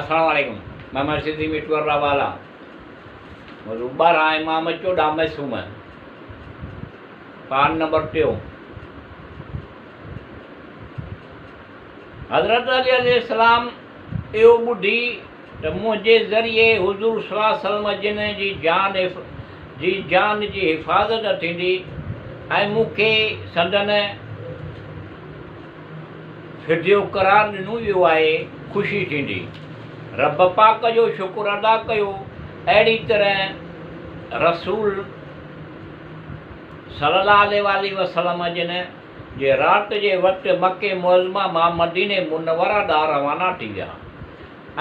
السلام عليڪم محمد سنڌي مٽور روالا موضوع 12 امام 14 معصوم پان نمبر ٽيون حضرت علي عليه السلام اهو ٻڌي ته منهنجي ذريعي حضور صلي الله عليه وسلم جن جي جان جي جان جي حفاظت ٿيندي ۽ مون کي سندن فديو قرار ڏنو ويو آهي، خوشي ٿيندي. رب پاڪ جو شڪر ادا ڪيو. اهڙي طرح رسول صلي الله عليه واٰله وسلم جن جي رات جي وقت مڪي معظمه مان مديني منوره ڏانهن روانا ٿي ويا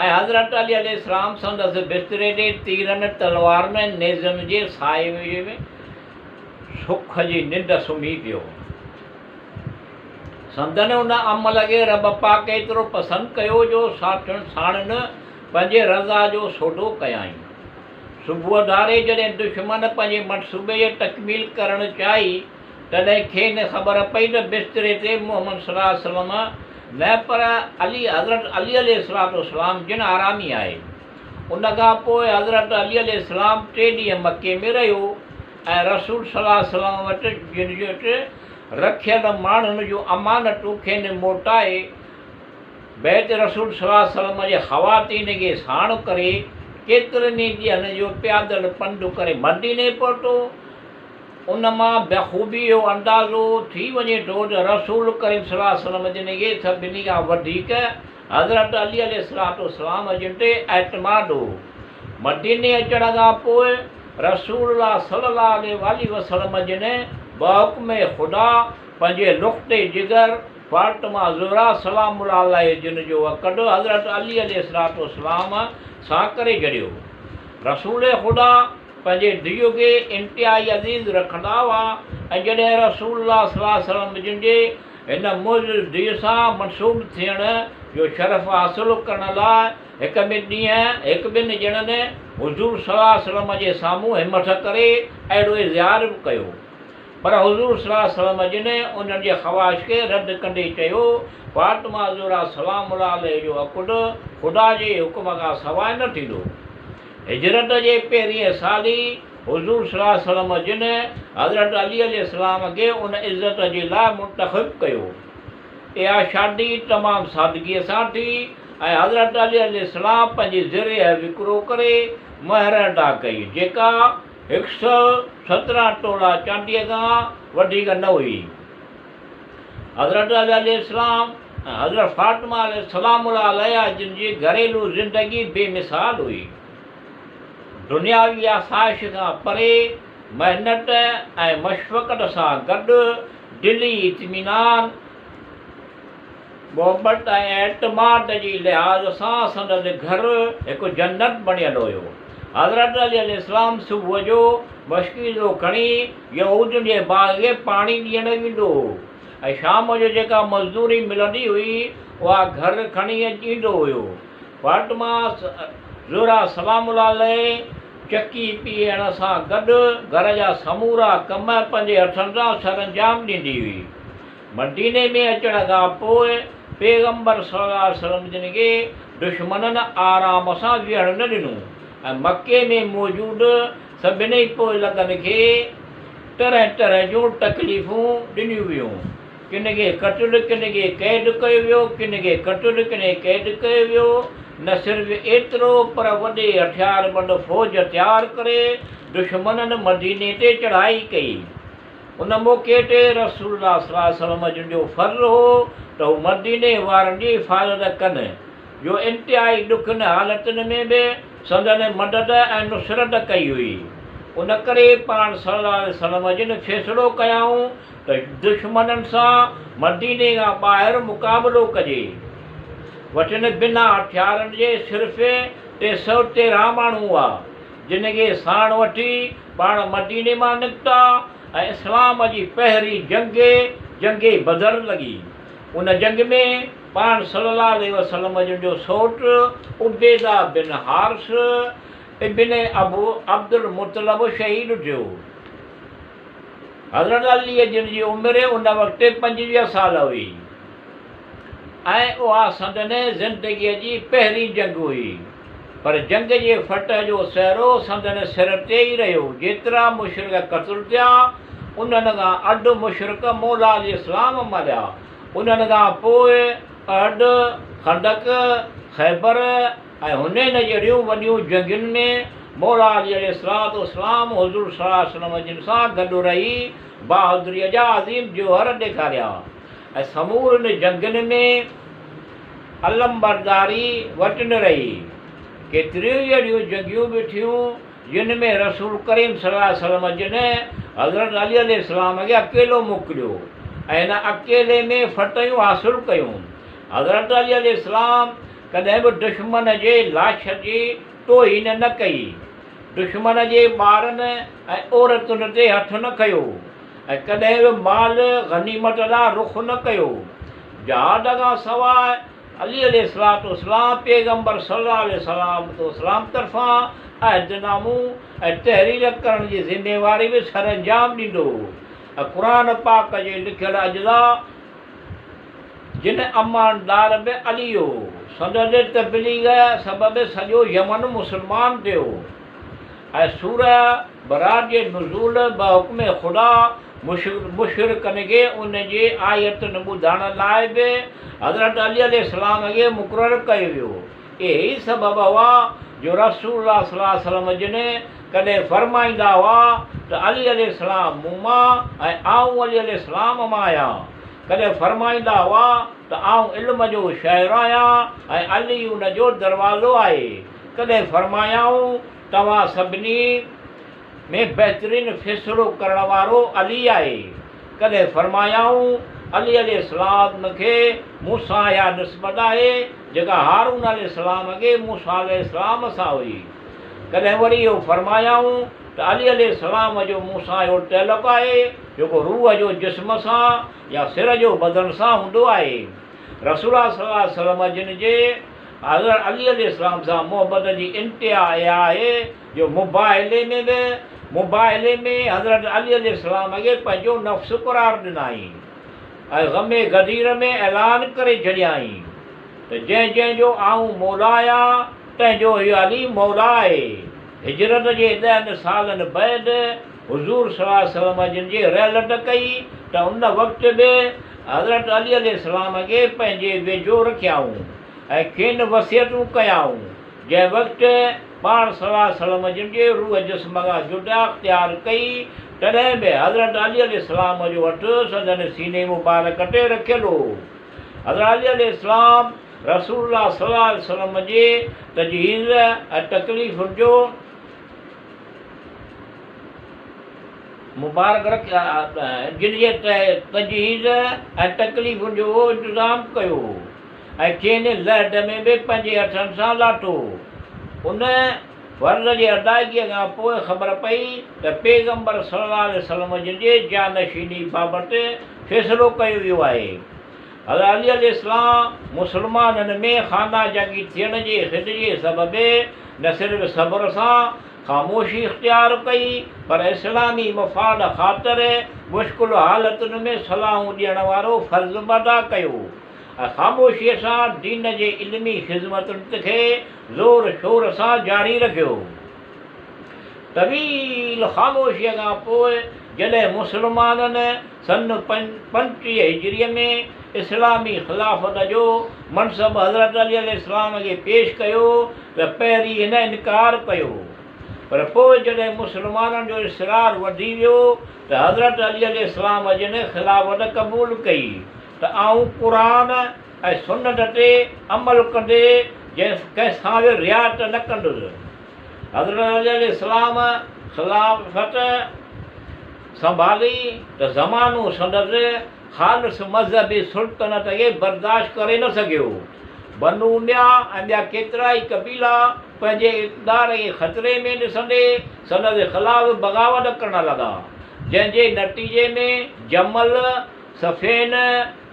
۽ حضرت علي عليه السلام سندس بستري تي تيرن، تلوارن ۽ نيزن جي سائي ۾ سک جي ننڊ سمهي پيو. سندن ان عمل کي رب پاڪ ايترو پسند ڪيو جو ساٿين ساڻن پنهنجي رضا جو سودو ڪيائين. صبح ڌاري جڏهن دشمن پنهنجي منصوبي جي تڪميل ڪرڻ چاهي تڏهن کين خبر پئي ته بستري تي محمد صلي الله عليه وسلم نه پر علي حضرت علي عليه الصلوة والسلام جن آرامي آهي. ان کان پوء حضرت علي عليه السلام ٽي ڏينهن مڪي ۾ رهيو ۽ رسول صلي الله عليه وسلم وٽ جن وٽ رکيل ماڻهن جون امانتون کين موٽائي بيت رسول صلي الله عليه وسلم جي خواتين کي ساڻ ڪري ڪيترن ئي ڏينهن جو پيادل پنڌ ڪري مديني پهتو. ان مان بخوبي اهو اندازو ٿي وڃي ٿو ته رسول ڪريم صلي الله عليه وسلم جن کي سڀني کان وڌيڪ حضرت علي عليه الصلوة والسلام جن تي اعتماد هو. مديني اچڻ کان پوء رسول الله صلي الله عليه واٰله وسلم جن بحڪم خدا پنهنجي لخت جگر فاطمه زهره سلام الله عليه جن جو عقد حضرت علي عليه الصلوة والسلام سان ڪري ڇڏيو. رسول خدا پنهنجي ڌيء کي انتهائي عزيز رکندا هئا ۽ جڏهن رسول الله صلي الله عليه وسلم جن جي هن معزز ڌيء سان منسوب ٿيڻ جو شرف حاصل ڪرڻ لاء هڪ ٻن ڏينهن هڪ ٻن ڄڻن حضور صلي الله عليه وسلم جي سامهون همٿ ڪري اهڙو اظهار به ڪيو پر حضور صلي الله عليه وسلم جن انهن جي خواهش کي رد ڪندي چيو، فاطمه زهره سلام الله عليه جو عقد خدا جي حڪم کان سواء نه ٿيندو. هجرت جي پهرئين سال ئي حضور صلي الله عليه وسلم جن حضرت علي عليه السلام کي ان عزت جي لاء منتخب ڪيو. اها شادي تمام سادگيء سان ٿي ۽ حضرت علي عليه السلام پنهنجي زرهه وڪرو ڪري مهر ادا ڪئي، جيڪا هڪ سؤ 17 تولا چانديء کان وڌيڪ نه هئي. حضرت علي عليه السلام ۽ حضرت فاطمه عليه السلام الله عليها جن جي گهريلو زندگي بي مثال هئي. دنياوي آسائش کان پري محنت ۽ مشفقت سان گڏ دلي اطمينان، محبت ۽ اعتماد جي لحاظ سان سندس گهر هڪ جنت بڻيل هيو. حضرت علي عليه السلام صبح جو مشڪيزو کڻي يهودين جي باغ کي پاڻي ڏيڻ ويندو هو ۽ شام جو جيڪا مزدوري ملندي هئي اها گهر کڻي ايندو هيو. فاطمه زهره سلام الله عليه چڪي پيهڻ سان گڏ گهر جا سمورا ڪم پنهنجي هٿن سان سرانجام ڏيندي هئي. مديني ۾ اچڻ کان پوء پيغمبر صلي الله عليه وسلم جن کي دشمنن آرام سان ويهڻ نه ڏنو ۽ مڪي ۾ موجود سڀني پوئلڳن کي طرح طرح جون تڪليفون ڏنيون ويون. ڪن کي قتل، ڪن کي قيد ڪيو ويو، ڪن کي قتل، ڪن کي قيد ڪيو ويو. نه صرف ايترو پر وڏي هٿياربند فوج تيار ڪري دشمنن مديني تي چڙهائي ڪئي. ان موقعي تي رسول الله صلي الله عليه وسلم جن جو فرض هو ته هو مديني وارن جي حفاظت ڪن، جو انتهائي ڏکين حالتن ۾ به سندن مدد ۽ نصرت ڪئي هئي. ان ڪري پاڻ صلي الله عليه وسلم جن فيصلو ڪيائون ته دشمنن سان مديني کان ٻاهر مقابلو ڪجي. وٽن بنا هٿيارن جي صرف 313 ماڻهو هئا. جن کي ساڻ وٺي پاڻ مديني مان نڪتا ۽ اسلام جي پهرين جنگ جنگ بدر لڳي. ان جنگ ۾ پاڻ صلي الله عليه وسلم جن جو سئوٽ عبيده بن حارث ابن ابو عبدالمطلب شهيد ٿيو. حضرت علي جن جي عمر ان وقت 25 سال هئي. ۽ اها سندن زندگيء جي پهرين جنگ هئي. پر جنگ جي فتح جو سهرو سندن سر تي ئي رهيو. جيترا مشرڪ قتل ٿيا، انهن کان اڌ مشرڪ مولا عليه السلام ماريا. انهن کان پوء احد، خندق، خيبر ۽ حنين جهڙيون وڏيون جنگين ۾ مولا علي عليه الصلوة والسلام حضور صلي الله عليه وسلم جن سان گڏ رهي بهادريء جا عظيم جوهر ڏيکاريا ۽ سمورين جنگين ۾ علمبرداري وٽن رهي. ڪيتريون ئي اهڙيون جنگيون به ٿيون، جن ۾ رسول ڪريم صلي الله عليه وسلم جن حضرت علي عليه السلام کي اڪيلو موڪليو ۽ هن اڪيلي ۾ فتحيون حاصل ڪيون. حضرت علي عليه السلام ڪڏهن به دشمن جي لاش جي توهين نه ڪئي. دشمن جي ٻارن ۽ عورتن تي هٿ نه کنيو ۽ ڪڏهن به مال غنيمت ڏانهن رخ نه ڪيو. جهاد کان سواء علي عليه الصلوة والسلام پيغمبر صلي الله عليه وسلام طرفان عهد نامو ۽ تحرير ڪرڻ جي ذميواري به سرانجام ڏيندو هو ۽ قرآن پاڪ جي لکيل اجزا جن اماندار به علي هو. سندس تبليغ سبب سڄو يمن مسلمان ٿيو ۽ سوره برات جي نزول بحڪم خدا مشرڪن کي ان جي آيتن ٻڌائڻ لاء به حضرت علي عليه السلام کي مقرر ڪيو ويو. اهي ئي سبب هئا جو رسول الله صلي الله عليه وسلم جن ڪڏهن فرمائيندا هئا ته علي عليه السلام مون مان ۽ آئون علي عليه السلام مان آهيان. ڪڏهن فرمائيندا هئا ته آئون علم جو شهر آهيان ۽ علي ان جو دروازو آهي. ڪڏهن فرمايائون توهان سڀني ۾ بهترين فيصلو ڪرڻ وارو علي آهي. ڪڏهن فرمايائون، علي عليه السلام کي مون سان اها نسبت آهي، جيڪا هارون عليه السلام کي موسيٰ عليه السلام سان هئي. ڪڏهن وري اهو فرمايائون ته علي عليه السلام جو مون سان اهو تعلق آهي، جيڪو روح جو جسم سان يا سر جو بدن سان هوندو آهي. رسول الله صلي الله عليه وسلم جن جي حضرت علي عليه السلام سان محبت جي انتها اها آهي جو مباهلي ۾ به مباهلي ۾ حضرت علي عليه السلام کي پنهنجو نفس قرار ڏنائين ۽ غم غدير ۾ اعلان ڪري ڇڏيائين ته جنهن جنهن جو آئون مولا آهيان تنهن جو هي علي مولا آهي. هجرت جي ڏهن سالن بعد حضور صلي الله عليه وسلم جن جي رحلت ڪئي ته ان وقت به حضرت علي عليه السلام کي پنهنجي ويجهو رکيائون ۽ کين وصيتون ڪيائون. جنهن وقت پاڻ صلي الله عليه وسلم جن جي روح جسم کان جدا اختيار ڪئي، تڏهن به حضرت علي عليه السلام جو هٿ سندن سيني مبارڪ تي رکيل هو. حضرت علي عليه السلام رسول الله صلي الله عليه وسلم جي تجهيز ۽ تڪليفن جو مبارڪ جن جي تجهيز ۽ تڪليفن جو انتظام ڪيو هو. ۽ کين لحد ۾ به پنهنجي هٿن سان لاٿو. ان فرض جي ادائگيء کان پوء خبر پئي ته پيغمبر صلي الله عليه وسلم جن جي جانشيني بابت فيصلو ڪيو ويو آهي. حضرت علي عليه السلام مسلمانن ۾ خانه جنگي ٿيڻ جي خدشي سبب نه صرف صبر سان خاموشي اختيار ڪئي پر اسلامي مفاد خاطر مشڪل حالتن ۾ صلاحون ڏيڻ وارو فرض به ادا ڪيو. ۽ خاموشيء سان دين جي علمي خذمتن کي زور شور سان جاري رکيو. طويل خاموشيء کان پوء جڏهن مسلمانن سن 35 هجريء ۾ اسلامي خلافت جو منصب حضرت علي عليه السلام کي پيش ڪيو ته پهرين هن انڪار ڪيو پر پوء جڏهن مسلمانن جو اصرار وڌي ويو ته حضرت علي عليه السلام جن خلافت قبول ڪئي. ته آئون قرآن ۽ سنت تي عمل ڪندي ڪنهن سان به رياست نه ڪندس. حضرت علي عليه السلام خلافت سنڀالي ته زمانو سندس خالص مذهبي سلطنت کي برداشت ڪري نه سگهيو. بنو اميه ۽ ٻيا ڪيترائي قبيلا پنهنجي اقتدار کي خطري ۾ ڏسندي سندس خلاف بغاوت ڪرڻ لڳا، جنهن جي نتيجي ۾ جمل، صفين،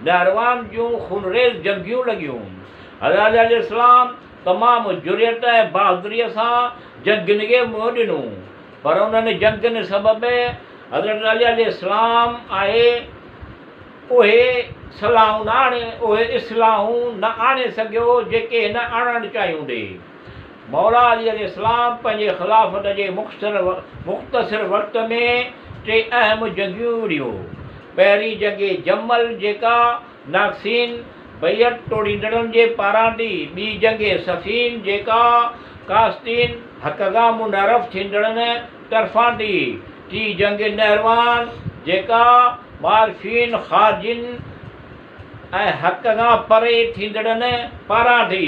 نهروان جون خونريز جنگيون لڳيون. حضرت علي عليه السلام تمام جرئت ۽ بهادريء سان جنگين کي منهن ڏنو، پر انهن جنگين سبب حضرت علي عليه السلام آهي. اهي صلاحون نه آڻي اهي اصلاحون نه آڻي سگهيو جيڪي هن آڻڻ چاهيون ٿي. مولا علي عليه السلام پنهنجي خلافت جي مختصر وقت ۾ ٽي اهم جنگيون وڙهيون. پهرين جنگ جمل جيڪا ناقصين، بيعت ٽوڙيندڙن جي پاران ٿي، ٻي جنگ صفين جيڪا قاسطين، حق کان منحرف ٿيندڙن، طرفان ٿي، ٽين جنگ نهروان جيڪا معارفين، خارجين ۽ حق کان پري ٿيندڙن پاران ٿي.